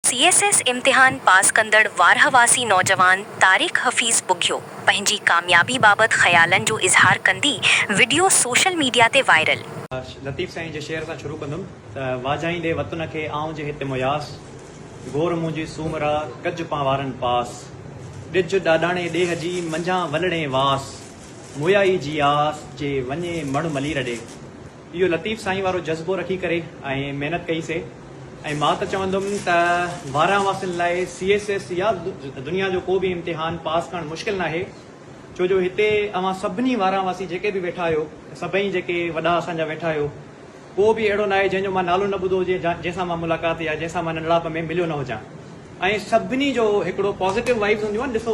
C S S امتحان پاس ڪندڙ وارهه واسي نوجوان طارق حفيظ ٻگهيو پنهنجي ڪاميابي بابت خيالن جو اظهار ڪندي وڊيو سوشل ميڊيا تي وائرل. لطيف سائين جي شعر سان شروع ڪندم ته واجهائيندي وطن کي آئون جي هت مياس، گور منهنجي سومرا ڪج پانوارن پاس، ڏج ڏاڏاڻي ڏيهه جي منجهان ولڙين واس، مويائي جي آس جي وڃي مڙ ملير ڏي. اهو لطيف سائين وارو جذبو رکي ڪري ۽ محنت ڪئي سي ۽ مان ته چوندم ته وارهن واسين لاء سي ايس ايس يا دنيا جو ڪو به امتحان پاس ڪرڻ مشڪل ناهي ڇو جو هتي اوهان سڀني وارهن واسي جيڪي به ويٺا آهيو سڀئي جيڪي وڏا اسان جا ويٺا آهيو ڪو به اهڙو ناهي جنهن جو مان نالو نه ٻڌو هجي جنهن سان مان ملاقات يا جنهن سان مان ننڍڙائپ ۾ مليو نه هجان ۽ سڀني جو هڪڙو پازيٽو وائبز هونديون آهن ڏسو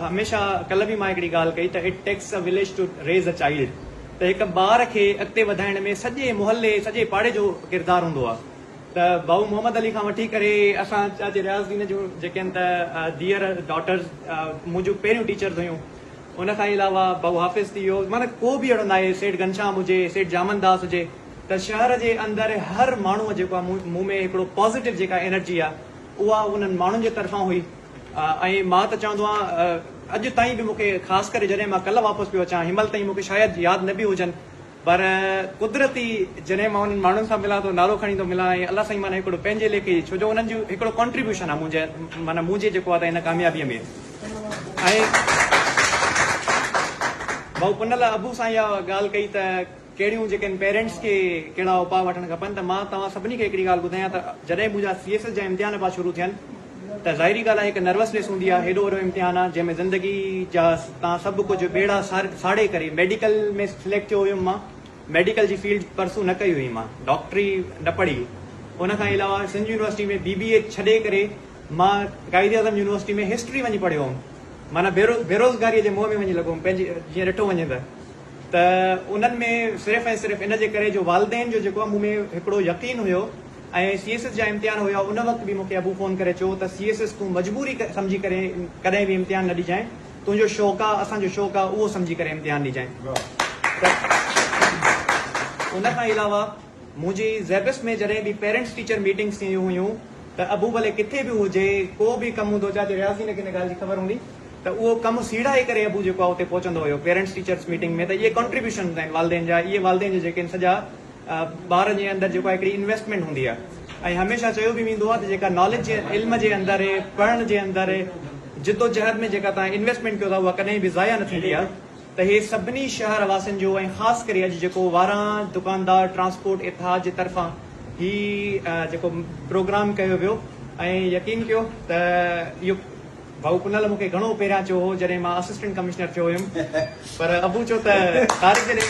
هميشه ڪلهه به مان هڪڙي ڳالهه ڪئي ته it takes a village to raise a child ته هڪ ٻار کي اڳتي وڌائڻ ۾ سڄي محلي سڄي پاڙي جو ڪردار هوندو آهي ته ڀائو محمد علي کان وٺي ڪري اسان چاچي رياض الدين جون جيڪي آهن ته ڌيئر ڊاٽرز منهنجون پهريون ٽيچرز هيون ان کان علاوه ڀائو حافظ ٿي ويو معنيٰ ڪو به اهڙو ناهي سيٺ گهنشام هجي سيٺ جامن داس هجي ته شهر جي اندر هر ماڻهو جيڪو آهي مون ۾ هڪڙو پازيٽو جيڪا انرجي آهي اها انهن ماڻهن جي طرفان هئي ۽ مان ته چوندو آهيان اڄ تائين به مون کي خاص ڪري جڏهن مان ڪلهه واپس پيو اچان هن مهل تائين مون کي شايد ياد نه به هجن پر قدرتي جڏهن مان انهن ماڻهن سان ملان ٿو نالو کڻي ٿو ملان ۽ الله سائين معنيٰ هڪڙو پنهنجي ليکي ڇو جو انهن جو هڪڙو ڪنٽريبيوشن آهي منهنجي معنيٰ منهنجي جيڪو آهي ته هن ڪاميابي ۾ ۽ ڀائو پنهل ابو سان اها ڳالهه ڪئي ته ڪهڙيون جيڪي آهن پيرنٽس کي ڪهڙا اپاء وٺڻ کپن ته مان توهان سڀني کي هڪڙي ڳالهه ٻڌايان ته جڏهن منهنجا سي ايس ايس جا امتحان پيا شروع ٿين ته ظاهري ڳالهه آهي هڪ نروسنيس هوندي آهي هيڏو وڏو امتحان آهي جنهن ۾ زندگي جا توهان سڀ ڪجهه ٻيڙا ساڙي ڪري ميڊيڪل ۾ سليڪٽ ٿيو هيم مان ميڊيڪل جي فيلڊ پرسو نه ڪئي هئي مان ڊاڪٽري نه پڙهي ان کان علاوه سنڌ يونيورسٽي ۾ بي بي اي ڇڏي ڪري مان قائد اعظم يونيورسٽي ۾ هسٽري وڃي پڙهيو هوم معنيٰ بيروزگاري جي منهن ۾ وڃي لڳو هوم پنهنجي جيئن ڏٺو وڃي ته ته انهن ۾ صرف ۽ صرف ان جي ڪري جو والدين جو جيڪو آهي مون ۾ هڪڙو يقين هيو ۽ سي ايس ايس جا امتحان هيا ان وقت به مون کي ابو فون ڪري چيو ته سي ايس ايس تون مجبوري سمجهي ڪري ڪڏهن به امتحان نه ڏجانء تنهنجو شوق آهي اسان جو شوق آهي اهو سمجهي ڪري امتحان ڏجانء ته ان کان علاوه منهنجي زيبس ۾ جڏهن به پيرنٽس ٽيچر ميٽنگس ٿينديون هيون ته ابو ڀلي ڪٿي به هجي ڪو به ڪم هوندو چاچي رياض الدين کي ان ڳالهه جي خبر هوندي ته اهو ڪم سيڙائي ڪري ابو جيڪو آهي اتي پهچندو هيو پيرنٽس ٽيچرس ميٽنگ ۾ ته اهي ڪنٽريبيوشنز آهن والدين جا اهي والدين جا جيڪي آهن سڄا ٻار جي اندر جيڪو آهي هڪڙي انويسٽمينٽ هوندي آهي ۽ هميشه چيو به ويندو آهي ته جيڪا ناليج جي علم جي اندر پڙهڻ جي اندر جدوجهد ۾ جيڪا توهان انويسٽمينٽ ڪيو ٿا اها ڪڏهن به ضايع نه ٿيندي آهي ته هي سڀني شهر واسين جو ۽ خاص ڪري اڄ جيڪو واران دڪاندار ٽرانسپورٽ اتحاد جي طرفان هي جيڪو پروگرام ڪيو ويو ۽ يقين ڪيو ته اهو ڀائو پنهل مون کي گهڻو پهريان چيو هو جڏهن مان اسسٽنٽ ڪمشنر ٿيو هيم پر ابو چيو ته طارق جڏهن.